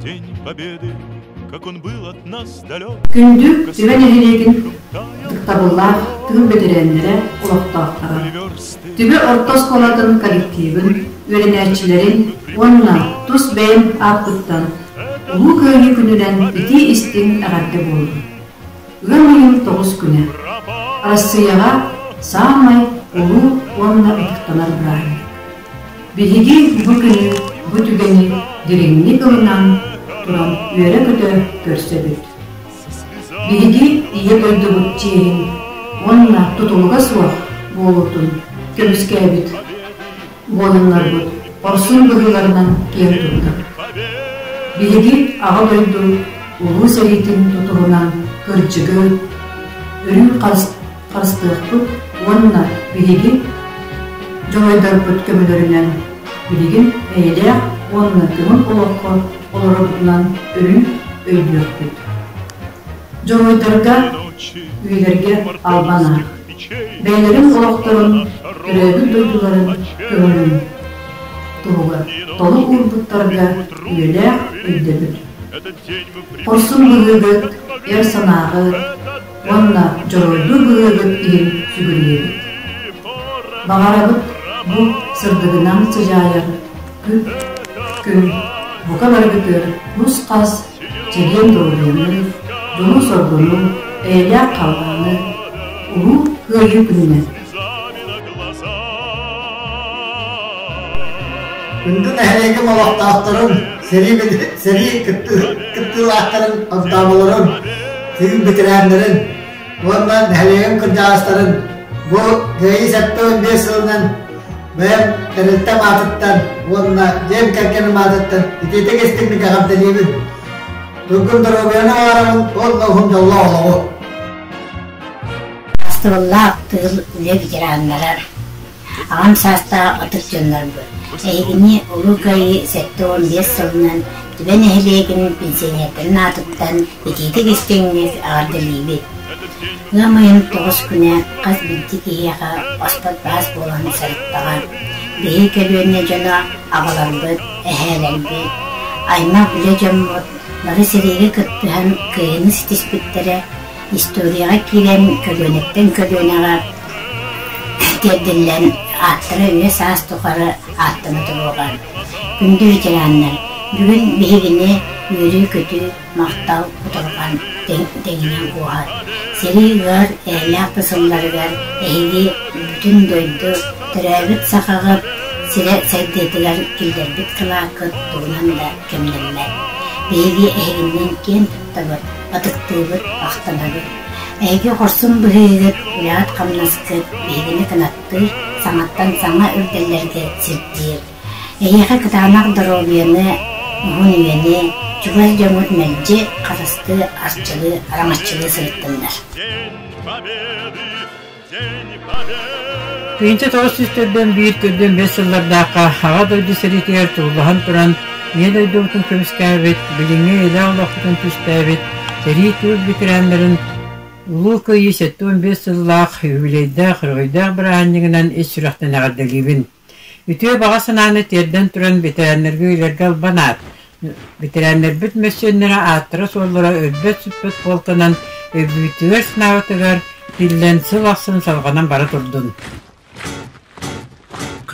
День Победы, как он был от нас далек. Күндү Түбэ нэһилиэгин ытыктабыллаах тыыл бэтэрээннэрэ, олохтоохторо! Түбэ орто оскуолатын коллективын, үөрэнээччилэрин уонна тус бэйэм ааппыттан Улуу Кыайыы күнүнэн итии-истиҥ эҕэрдэ буоллун! Ыам ыйын тоҕус күнэ. Арассыыйаҕа саамай улуу уонна ытыктанар бырааһынньык. Биһиги бу күнү, бу түгэни дириҥник ылынан туран үөрэ-көтө көрсөбүт. Биһиги Ийэ дойдубут чиэһин уонна тутулуга суох буолуутун көмүскээбит буойуннарбыт хорсун быһыыларынан киэн туттабыт. Биһиги Аҕа дойду Улуу сэриитин тутуһунан кырдьыгы өрүү харыстыахпыт уонна биһиги дьоруойдарбыт көмөлөрүнэн билигин эйэлээх уонна көҥүл олоххо олорорбутунан өрүү өйдүөхпүт. Дьоруойдарга үйэлэргэ албан аах. Бэйэлэрин олохторун, төрөөбүт дойдуларын көҥүлүн туһугар толук уурбуттарга үйэлээх өйдөбүл. Хорсун быһыыгыт, эр санааҕыт уонна дьоруойдуу быһыыгыт иһин сүгүрүйэбит. Баҕарабыт бу сырдыгынан сыдьаайар күн күн бука барыгытыгар нус-хас чэгиэн доруобуйаны, дьолу-соргуну, эйэлээх халлааны, Улуу Кыайыы күнүнэн! Күндү нэһилиэгим олохтоохторун, сэрии кыттыылаахтарын, онтооболорун, тыыл бэтэрээннэрин уонна нэһилиэгим кырдьаҕастарын бу Кыайыы 75 сылынан бэйэм тэрилтэм аатыттан уонна дьиэм кэргэним аатыттан итиитик истиҥник эҕэрдэлиибин. Туйгун доруобуйаны баҕарабын уонна уһун дьоллоох олоҕу. Астыбыллаах тыыл үлэ ветераннара, аҕам саастаах ытык дьоннорбут, эһигини Улуу Кыайыы 75 сылынан Түбэ нэһилиэгин пенсионердарын аатыттан итиитик истиҥник эҕэрдэлиибит. Ыам ыйын тоҕус күнэ хас биирдии киһиэхэ оспот баас буолан сырыттаҕа. Биһиги көлүөнэ дьоно аҕаларбыт, эһээлэрбит, аймах-билэ дьоммут бары сэриигэ кыттыһан кыайыыны ситиспиттэрэ, историяҕа киирэн көлүөнэттэн көлүөнэҕэ тиэрдиллэн ааттара үйэ-саас тухары ааттана туруоҕа. Күндү ветераннар, бүгүн биһигини үөрүү-көтүү, махтал, кутурҕан тэҥинэн куоһар. Сэрии ыар, эһэлээх да сылларыгар эһиги бүтүн дойду, төрөөбүт сахаҕыт сирэ сайдыытыгар киллэрбит кылааккыт тугунан да кэмнэммэт. Биһиги эһигиннэн киэн туттабыт, ытыктыыбыт, махтанабыт. Эһиги хорсун быһыыгыт, үлэҕит-хамнаскыт биһигини кынаттыыр, саҥаттан саҥа үрдэллэргэ сирдиир. Эһиэхэ кытаанах доруобуйаны, уһун үйэни, чугас дьоҥҥут мэлдьи харыстыы, арчылыы, араҥаччылыы сырыттыннар. 1991 төрдүөн бэс сыллардаахха Аҕа дойду сэриитигэр туруулаһан туран Ийэ дойдубутун көмүскээбит, билиҥҥи үйэлээх олохпутун түстээбит сэрии тыыл бэтэрээннэрин Улуу Кыайыы 75 сыллаах юбилейдаах, өрөгөйдөөх бырааһынньыгынан ис сүрэхтэн эҕэрдэлиибин! Үтүө баҕа санааны тиэрдэн туран бэтэрээннэргэ үлэлэргэ албан аат, бэтэрээннэрбит мөссүөннэрэ ааттара-суоллара өлбөт-сүппэт буолтанан өйбүтүгэр-санаабытыгар тиллэн сыл ахсын салҕанан бара турдун.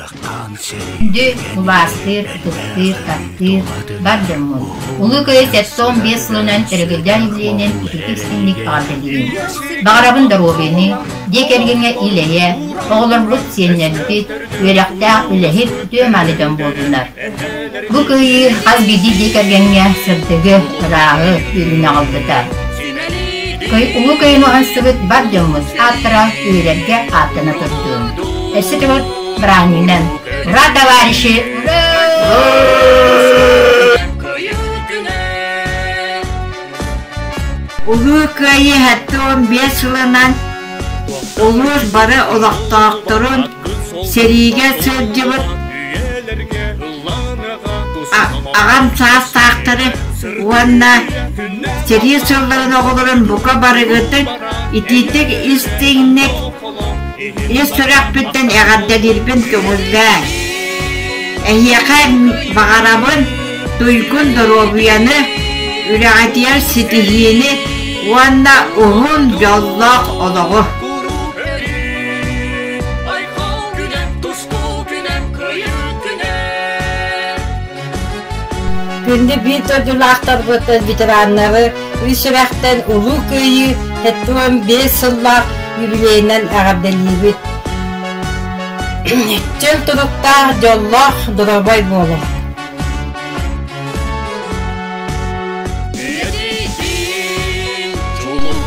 Күндү, убаастыыр, ытыктыыр, таптыыр бар дьоммут! Улуу Кыайыы 75 сылынан өрөгөйдөөн юбилейынан ититик истиҥник эҕэрдэлиибин! Баҕарабын доруобуйаны, дьиэ кэргэҥҥэ ил-эйэ, оҕолорбут, сиэннэрбит, үөрэхтээх, үлэһит, үтүө-мааны дьон буоллуннар. Бу кыайыы хас биирдии дьиэ кэргэҥҥэ сырдыгы, ырааҕы, үөрүүнү аҕалбыта. Улуу Кыайыыны уһансыбыт бар дьоммут ааттара үйэлэргэ ааттана турдун. Өссө төгүл бырааһынньыгынан! Ура, товарищи! Улуу Кыайыы 75 сылынан улуус бары олохтоохторун сэриигэ сылдьыбыт аҕам саастаахтары уонна сэрии сылларын оҕолорун бука барыгытын итиитик истиҥник ис сүрэхпиттэн эҕэрдэлиирбин көҥүллээ. Эһиэхэ баҕарабын. туйгун доруобуйаны, үлэҕитигэр ситиһиини уонна уһун дьоллоох олоҕу! Күндү биир дойдулаахтарбытын, ветераннары үс сүрэхтэн Улуу Кыайыы 75 сыллаах юбилейынан эҕэрдэлиибит! Чөл туруктаах, дьоллоох, доруобай буолуҥ!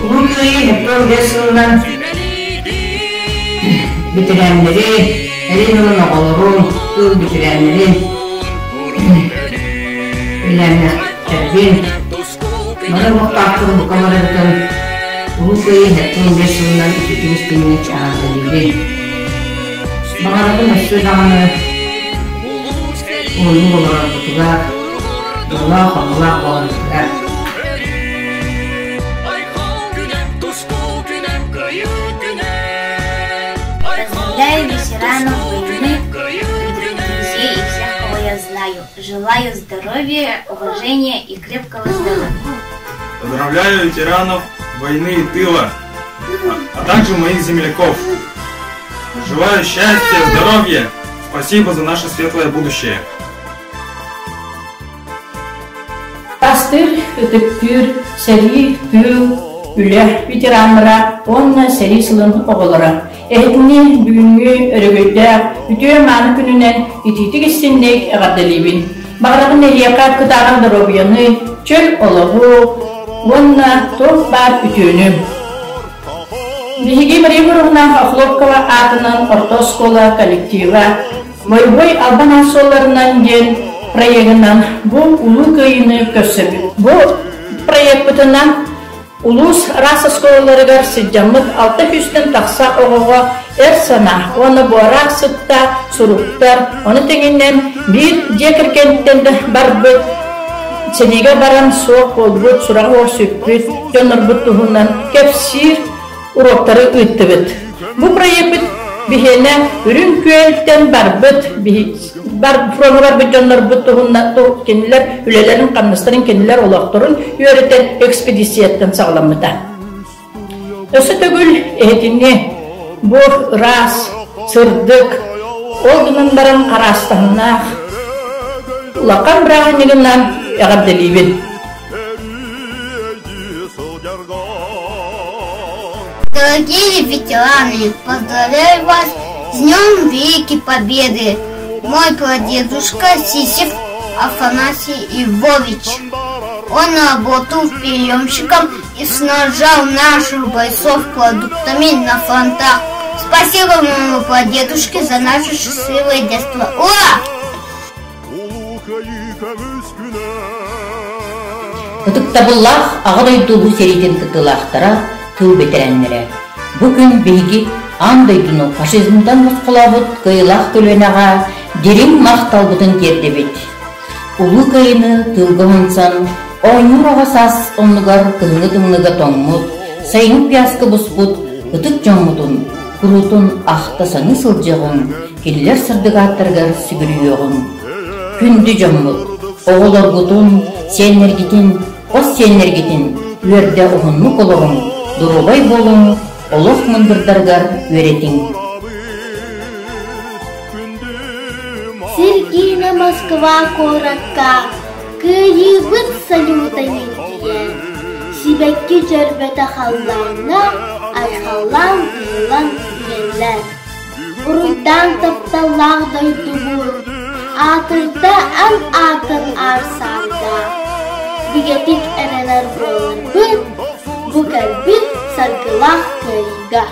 Улуу Кыайыы 75 сылынан бэтэрээннэри, эрин ылан оҕолорун, тыыл бэтэрээннэрин үлэлээхтэрбин, бары олохтоохтору бука барыбытын Улуу Кыайыы 75 сылынан ититик истиҥник эҕэрдэлиибин. Баҕарабын өссө даҕаны уһуннук олорорбутугар, дьоллоох-оҕолоох буоларбытыгар. Поздравляю ветеранов войны, друзей и всех, кого я знаю. Желаю здоровья, уважения и крепкого здоровья. Поздравляю ветеранов войны и тыла, а также моих земляков. Желаю счастья, здоровья. Спасибо за наше светлое будущее. Бастыыр, ытыктыыр, сэрии, тыыл, үлэ ветераннара уонна сэрии сылын оҕолоро. Эһигини бүгүҥҥү өрөгөйдөөх үтүө-мааны күнүнэн итиитик истинник эҕэрдэлиибин. Баҕарабын эһиэхэ кытааҕын доруобуйаны, чөл олоҕу уонна туох баар үтүөнү. Биһиги Мария Егоровна Охлопкова аатынан орто оскуола коллектива Бойобуой албан аат суолларынан диэн проегынан бу Улуу Кыайыыны көрсөбүт. Бу проекпытынан улуус араас оскуолаларыгар сылдьаммыт 600-тэн тахса оҕоҕо эр санаа уонна буораах сытта суруктар, ону тэҥинэн биир дьиэ кэргэнтэн да барбыт сэниигэ баран суох буолбут, сураҕа сүппүт дьоннорбут туһунан кэпсиир уруоктары ыыттыбыт. Бу проекпыт биһиэнэ Үрүҥ Күөлтэн барбыт бар фроҥҥа барбыт дьоннорбут туһунан кинилэр үлэлэрин-хамнастарын, кинилэр олохторун үөрэтэр экспедицияттан саҕаламмыта. Өссө төгүл эһитини бу ыраас, сырдык, ол гынан баран хараастаһыннаах улахан бырааһынньыгынан эҕэрдэлиибин. Дорогие ветераны, поздравляю вас с Днем Великой Победы! Мой прадедушка Сисев Афанасий Ивович. Он работал приемщиком и снабжал наших бойцов продуктами на фронтах. Спасибо моему прадедушке за наше счастливое детство. Ура! Ытыктабыллаах Аҕа дойду Улуу сэриитин кыттыылаахтара, тыыл бэтэрээннэрэ! Бу күн биһиги аан дойдуну фашизмтан босхолообут кыайыылаах көлүөнэҕэ дириҥ махталбытын тиэрдэбит. Улуу Кыайыыны тыылга уһансан, оонньуур оҕо саас оннугар кыһыҥҥы тымныыга тоҥмут, сайыҥҥы куйааска буспут ытык дьоммутун куруутун ахта-саныы сылдьыаҕыҥ, кинилэр сырдык ааттарыгар сүгүрүйүөҕүҥ. Күндү дьоммут, оҕолоргутун, сиэннэргитин, хос сиэннэргитин үөрдэ уһуннук олоруҥ, доруобай буолуҥ, олох мындырдарыгар үөрэтиҥ. Сир киинэ Москва куоракка Кыайыыбыт салюта ньиргийэр, сибэкки дьөрбөтө халлааҥҥа айхаллаан ыһыллан иһэллэр. Уруйдаан тапталлаах дойдубут, аатырда ан аатын аар саарга, бигэтик эрэнэр буоларбыт, бу кэлбит саргылаах кыайыыга.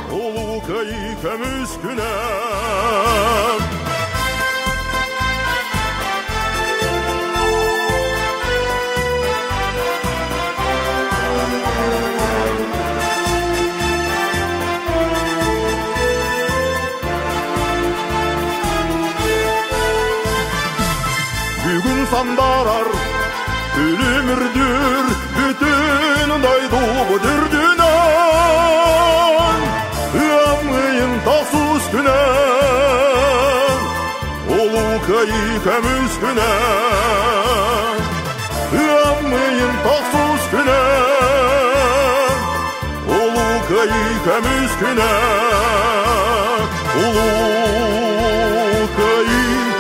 Бүгүн сандарар күлүмүрдүр бүтүн дойдубут үрдүнэн ыам ыйын тахсыс күнэн улуу кыайыы көмүс күнэн. Ыйын тохсус күнэ, Улуу Кыайыы көмүс күнэ, Улуу Кыайыы.